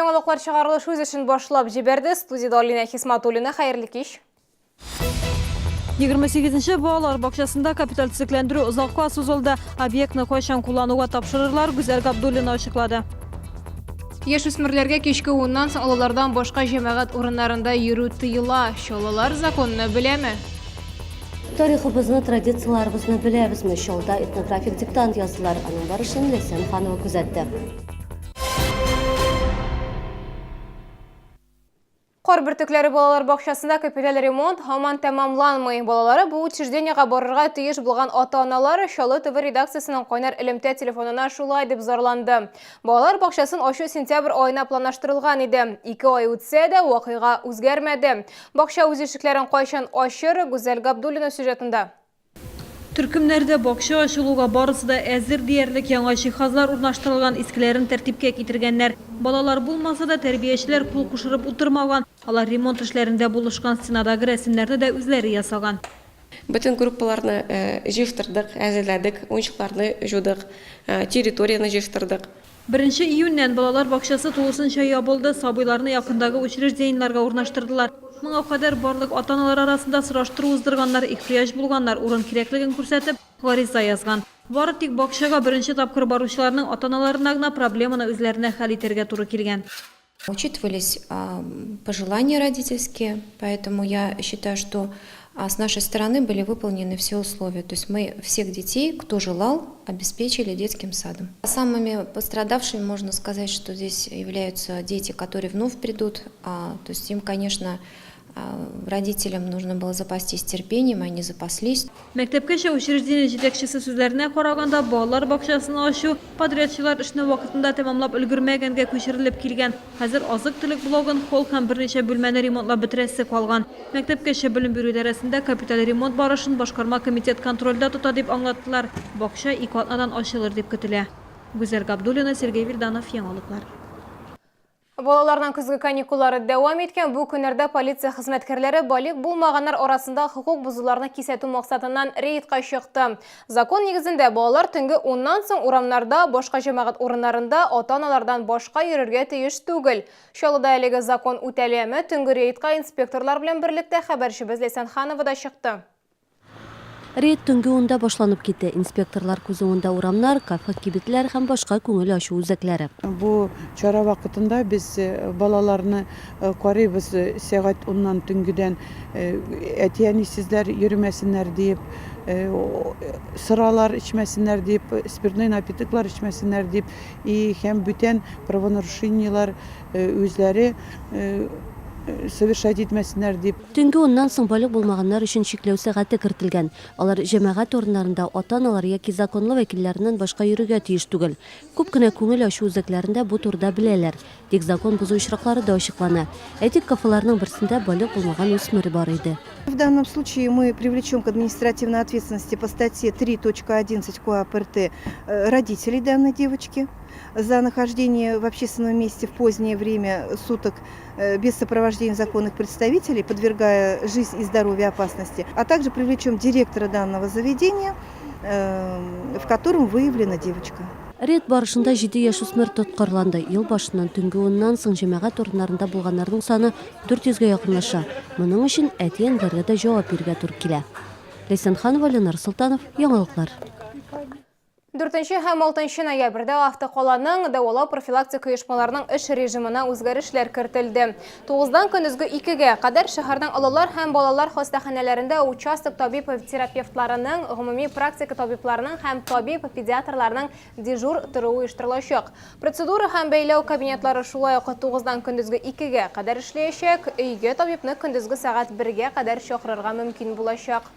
Яңалыклар чыгарылыш үз эшен башлап җибәрде. Студиядә Алинә Хисматуллина. Хәерле кич. 28 нче балалар бакчасында капиталь төзекләндерү озакка сузылды. Объектны кайчан куллануга тапшырырлар, Гүзәл Габдуллина ачыклады. Яшүсмерләргә кичке уннан соң олылардан башка җәмәгать урыннарында йөрү тыела. Чаллылар законны беләме? Тарихыбызны, традицияләребезне беләбезме? Чаллыда этнографик диктант яздылар. Аның барышын Ләйсән Ханова күзәтте. Кар бөртекләре балалар бакчасында капиталь ремонт һаман тәмамланмый. Балалары бу учреждениегә барырга тиеш булган ата-аналар Чаллы ТВ редакциясенең кайнар элемтә телефонына шулай дип зарланды. Балалар бакчасын ачу сентябрь аена планлаштырылган иде. Ике ай үтсә дә, вакыйга үзгәрмәде. Бакча үз ишекләрен кайчан ачыр, Гүзәл Габдуллина сюжетында. Төркемнәрдә бакча ачылуга барысы да әзер диярлек, яңа җиһазлар урнаштырылган, искеләрен тәртипкә китергәннәр. Балалар булмаса да, тәрбиячеләр кул кушырып утырмаган, алар ремонт эшләрендә булышкан, стенадагы рәсемнәрне дә үзләре ясаган. Бөтен группаларны җыештырдык, әзерләдек, уенчыкларны җудык, территорияне җыештырдык. Беренче июньнән балалар бакчасы тулысынча ябылды, сабыйларны якындагы учреждениеләргә урнаштырдылар. Моңа кадәр барлык ата-аналар арасында сораштыру уздырганнар, ихтыяҗ булганнар, урын кирәклеген күрсәтеп, гариза язган. Бары тик бакчага беренче тапкыр баручыларның ата-аналарына гына проблеманы үзләренә хәл итәргә туры килгән. Учитывались пожелания родительские, поэтому я считаю, что с нашей стороны были выполнены все условия. То есть мы всех детей, кто желал, обеспечили детским садом. Самыми пострадавшими, можно сказать, что здесь являются дети, которые вновь придут. То есть им, конечно, родителям нужно было запастись терпением, они запаслись. Мәктәпкәчә учреждение җитәкчесе сүзләренә караганда, балалар бакчасын ачу подрядчылар эшне вакытында тәмамлап өлгермәгәнгә күчерелеп килгән. Хәзер азык-төлек блогын, холл һәм берничә бүлмәне ремонтлап бетерәсе калган. Мәктәпкәчә белем бирү идарәсендә капиталь ремонт барышын башкарма комитет контрольдә тота дип аңлаттылар. Бакча ике атнадан ачылыр дип көтелә. Гүзәл Габдуллина, Сергей Вильданов, Яңалыклар. Балаларның көзге каникуллары дәвам иткән бу көннәрдә полиция хезмәткәрләре балигъ булмаганнар арасында хокук бозуларны кисәтү максатыннан рейдка чыкты. Закон нигезендә, балалар төнге уннан соң урамнарда, башка җәмәгать урыннарында ата-аналардан башка йөрергә тиеш түгел. Чаллыда әлеге закон үтәләме, төнге рейдка инспекторлар белән берлектә хәбәрчебез Ләйсән Ханова да чыкты. Рейд төнге унда башланып китте. Инспекторлар күз уңында урамнар, кафе, кибетләр һәм башка күңел ачу үзәкләре. Бу чара вакытында без балаларны карыйбыз, сәгать уннан төнгедән әти-әнисезләр йөрмәсеннәр диеп, сыралар эчмәсеннәр диеп, спиртной напитоклар эчмәсеннәр дип, и һәм бүтән правонарушениеләр үзләре совершать итмәсеннәр дип. Төнге уннан соң балигъ булмаганнар өчен чикләү сәгате кертелгән. Алар җәмәгать урыннарында ата-аналар яки законлы вәкилләреннән башка йөрергә тиеш түгел. Күп кенә күңел ачу үзәкләрендә бу турыда беләләр. Тик закон бозу очраклары да ачыклана. Әйтик, кафеларның берсендә балигъ булмаган үсмер бар иде. В данном случае мы привлечем к административной ответственности по статье 3.11 КоАП РТ родителей данной девочки за нахождение в общественном месте в позднее время суток без сопровождения законных представителей, подвергая жизнь и здоровье опасности, а также привлечем директора данного заведения, в котором выявлена девочка. Рейд барышында җиде яшүсмер тоткарланды. Ел башыннан төнге уннан соң җәмәгать урыннарында булганнарның саны 400 гә якынлаша. Моның өчен әти-әниләргә дә җавап бирергә туры килә. Ләйсән Ханова, Ленар Солтанов, Яңалыклар. Дүртенче һәм алтынчы ноябрьдә автокаланың дәвалау-профилактика оешмаларының эш режимына үзгәрешләр кертелде. Тугыздан көндезге икегә кадәр шәһәрнең олылар һәм балалар хастаханәләрендә участок табиб-терапевтларының, гомуми практика табибларының һәм табиб-педиатрларның дежур торуы оештырылачак. Процедура һәм бәйләү кабинетлары шулай ук тугыздан көндезге икегә кадәр эшләячәк, өйгә табибны көндезге сәгать бергә кадәр чакырырга мөмкин булачак.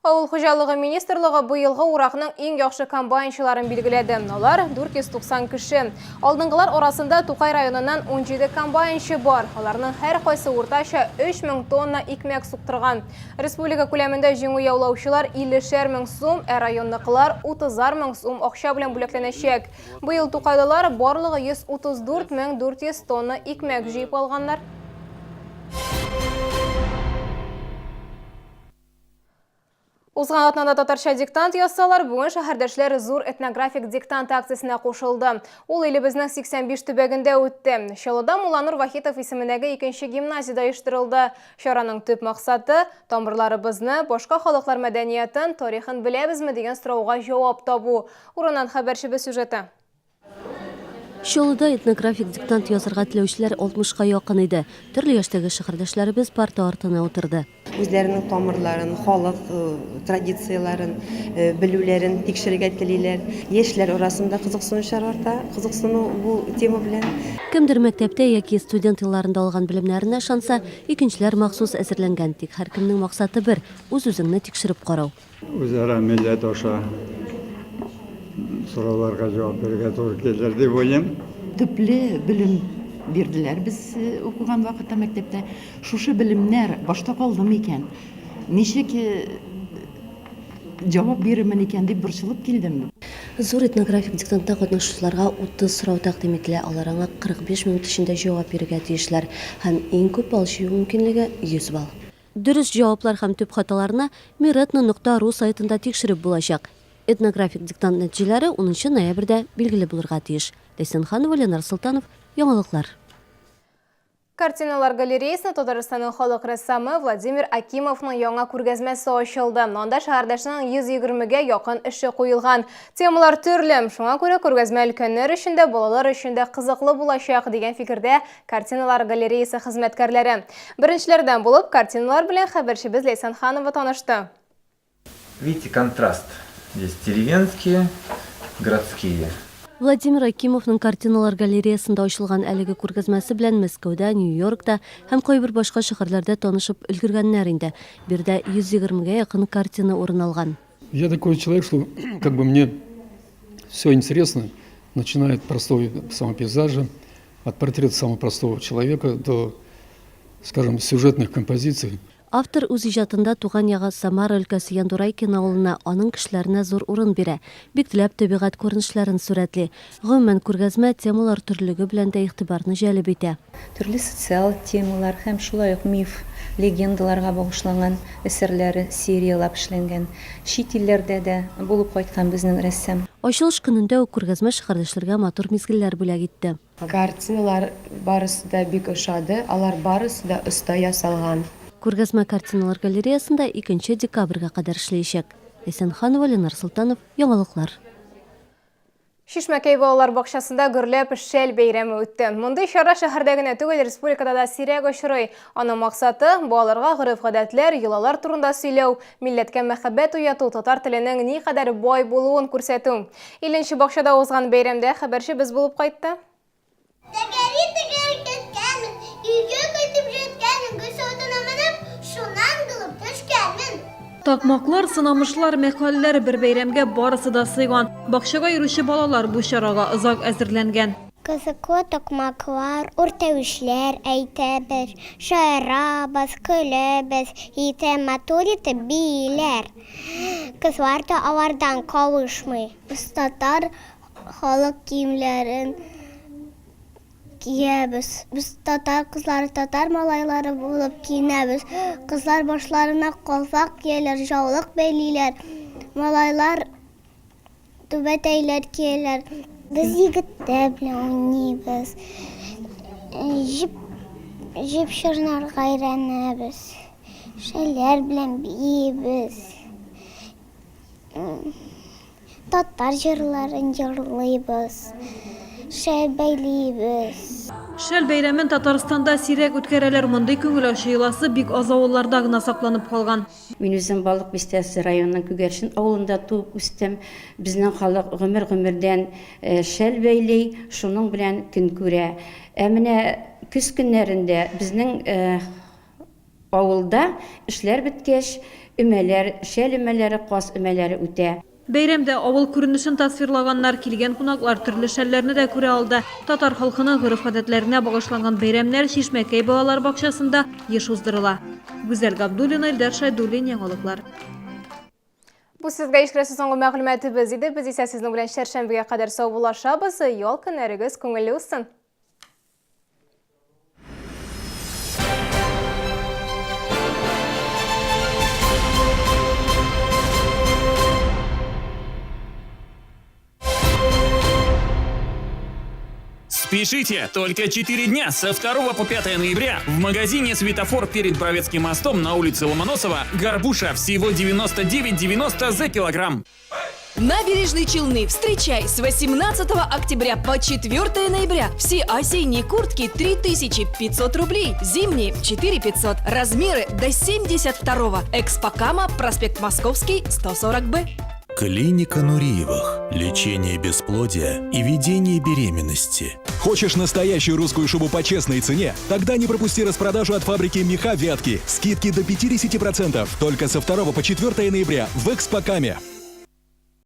Авыл хуҗалыгы министрлыгы быелгы уракның иң яхшы комбайнчыларын билгеләде. Алар 490 кеше. Алдынгылар арасында Тукай районыннан 17 комбайнчы бар. Аларның һәркайсы уртача 3000 тонна икмәк суктырган. Республика күләмендә җиңү яулаучылар 50 мең сум, ә районныкылар 30 мең сум акча белән бүләкләнәчәк. Быел тукайлылар барлыгы 134 мең 400 тонна икмәк җыеп алганнар. Узган атнада татарча диктант язсалар, бүген шәһәрдәшләр зур этнографик диктант акциясенә кушылды. Ул илебезнең 85 төбәгендә үтте. Чаллыда Мулланур Вахитов исемендәге икенче гимназиядә оештырылды. Чараның төп максаты, тамырларыбызны, башка халыклар мәдәниятын, тарихын беләбезме дигән сорауга җавап табу. Урыннан хәбәрчебез сюжеты. Чаллыда этнографик диктант язарга теләүчеләр 60-ка якын иде. Төрле яшьтәге шәһәрдәшләребез парта артына утырды. Үзләренең тамырларын, халык традицияләрен белүләрен тикшерергә телиләр. Яшьләр арасында кызыксынучылар арта, кызыксыну бу тема белән. Кемдер мәктәптә яки студент елларында алган белемнәренә ышанса, икенчеләр махсус әзерләнгән. Тик һәркемнең максаты бер, үз-үзеңне тикшереп карау. Үзара милләт аша сорауларга җавап бирергә туры килер дип уйлыйм. Төпле белем бирделәр без укыган вакытта мәктәптә. Шушы белемнәр башта калдымы икән? Ничек җавап бирермен икән дип борчылып килдем. Зур этнографик диктантта катнашучыларга 30 сорау тәкъдим ителә, алар аңа 45 минут эчендә җавап бирергә тиешләр һәм иң күп балл җыю мөмкинлеге, 100 балл. Дөрес җаваплар һәм төп хаталарны Миретно нокта ру сайтында тикшереп булачак. Этнографик диктант нәтиҗәләре унынчы ноябрьдә билгеле булырга тиеш. Ләйсән Ханова, Ленар Солтанов, Яңалыклар. Картиналар галереясында Татарстанның халык рәссамы Владимир Акимовның яңа күргәзмәсе ачылды. Анда шәһәрдәшнең 120 гә якын эше куелган. Темалар төрле, шуңа күрә күргәзмә өлкәннәр өчен дә, балалар өчен дә кызыклы булачак, дигән фикердә Картиналар галереясы хезмәткәрләре. Беренчеләрдән булып, картиналар белән хәбәрчебез Ләйсән Ханова танышты. Видите контраст, здесь деревенские, городские. Владимир Акимовның картиналар галереясында ачылган әлеге күргәзмәсе белән Мәскәүдә, Нью-Йоркта һәм кайбер башка шәһәрләрдә танышып өлгергәннәр инде. Биредә 120 гә якын картина урын алган. Я такой человек, что как бы мне все интересно, начиная от простого самого пейзажа, от портрета самого простого человека до, скажем, сюжетных композиций. Автор үз иҗатында туган ягы Самара өлкәсе Яндурайкино авылына, аның кешеләренә зур урын бирә. Бик теләп табигать күренешләрен сурәтли. Гомумән, күргәзмә темалар төрлелеге белән дә игътибарны җәлеп итә. Төрле социаль темалар һәм шулай ук миф, легендаларга багышланган әсәрләре серияләп эшләнгән. Чит илләрдә дә булып кайткан безнең рәссам. Ачылыш көнендә үк күргәзмә шәһәрдәшләргә матур мизгелләр бүләк итте. Картиналар барысы да бик ошады, алар барысы да оста ясалган. Күргәзмә картиналар галереясында икенче декабрьгә кадәр эшләячәк. Ләйсән Ханова, Ленар Солтанов, Яңалыклар. Чишмәкәй балалар бакчасында гөрләп Шәл бәйрәме үтте. Мондый чара шәһәрдә генә түгел, республикада да сирәк очрый. Аның максаты, балаларга гореф-гадәтләр, йолалар турында сөйләү, милләткә мәхәббәт уяту, татар теленең никадәр бай булуын күрсәтү. Илленче бакчада узган бәйрәмдә хәбәрчебез булып кайтты. Тәгәри-тәгәри киткәнмен, Өйгә кайтып җиткәнмен, Гөл савытына менеп, Шуннан гылып төшкәнмен. Такмаклар, сынамышлар, мәкальләр бер бәйрәмгә барысы да сыйган. Бакчага йөрүче балалар бу чарага озак әзерләнгән. Кызыклы такмаклар, үртәвечләр әйтәбез, шаярабыз, көләбез, егетләр матур итеп бииләр. Кызлар да алардан калышмый. Без татар халык киемнәрен киябез. Без татар кызлары, татар малайлары булып киенәбез. Кызлар башларына калфак кияләр, җаулык бәйлиләр. Малайлар түбәтәйләр кияләр. Без егетләр белән уйныйбыз. Җеп, җеп чорнарга өйрәнәбез. Шәлләр белән биибез. Татар җырларын җырлыйбыз, шәл бәйлибез. Шәл бәйрәмен Татарстанда сирәк үткәрәләр, мондый күңел ачу йоласы бик аз авылларда гына сакланып калган. Мин үзем Балык Бистәсе районының Күгәрчен авылында туып үстем. Безнең халык гомер-гомердән шәл бәйли, шуның белән көн күрә. Ә менә көз көннәрендә безнең Авылда эшләр беткәч, өмәләр, шәл өмәләре, каз өмәләре үтә. Бәйрәмдә авыл күренешен тасвирлаганнар, килгән кунаклар төрле шәлләрне дә күрә алды. Татар халкының гореф-гадәтләренә багышланган бәйрәмнәр Чишмәкәй балалар бакчасында еш уздырыла. Гүзәл Габдуллина, Илдар Шәйдуллин, Яңалыклар. Бу сезгә ишетеләсе соңгы мәгълүматыбыз иде. Без исә сезнең белән чәршәмбегә кадәр саубуллашабыз. Ял көннәрегез күңелле узсын. Спешите! Только 4 дня со 2 по 5 ноября в магазине «Светофор» перед Бровецким мостом на улице Ломоносова горбуша всего 99,90 за килограмм. Набережные Челны. Встречай с 18 октября по 4 ноября. Все осенние куртки 3500 рублей, зимние 4500. Размеры до 72-го. Экспокама, проспект Московский, 140Б. Клиника Нуриевых. Лечение бесплодия и ведение беременности. Хочешь настоящую русскую шубу по честной цене? Тогда не пропусти распродажу от фабрики «Меха Вятки». Скидки до 50% только со 2 по 4 ноября в «Экспокаме».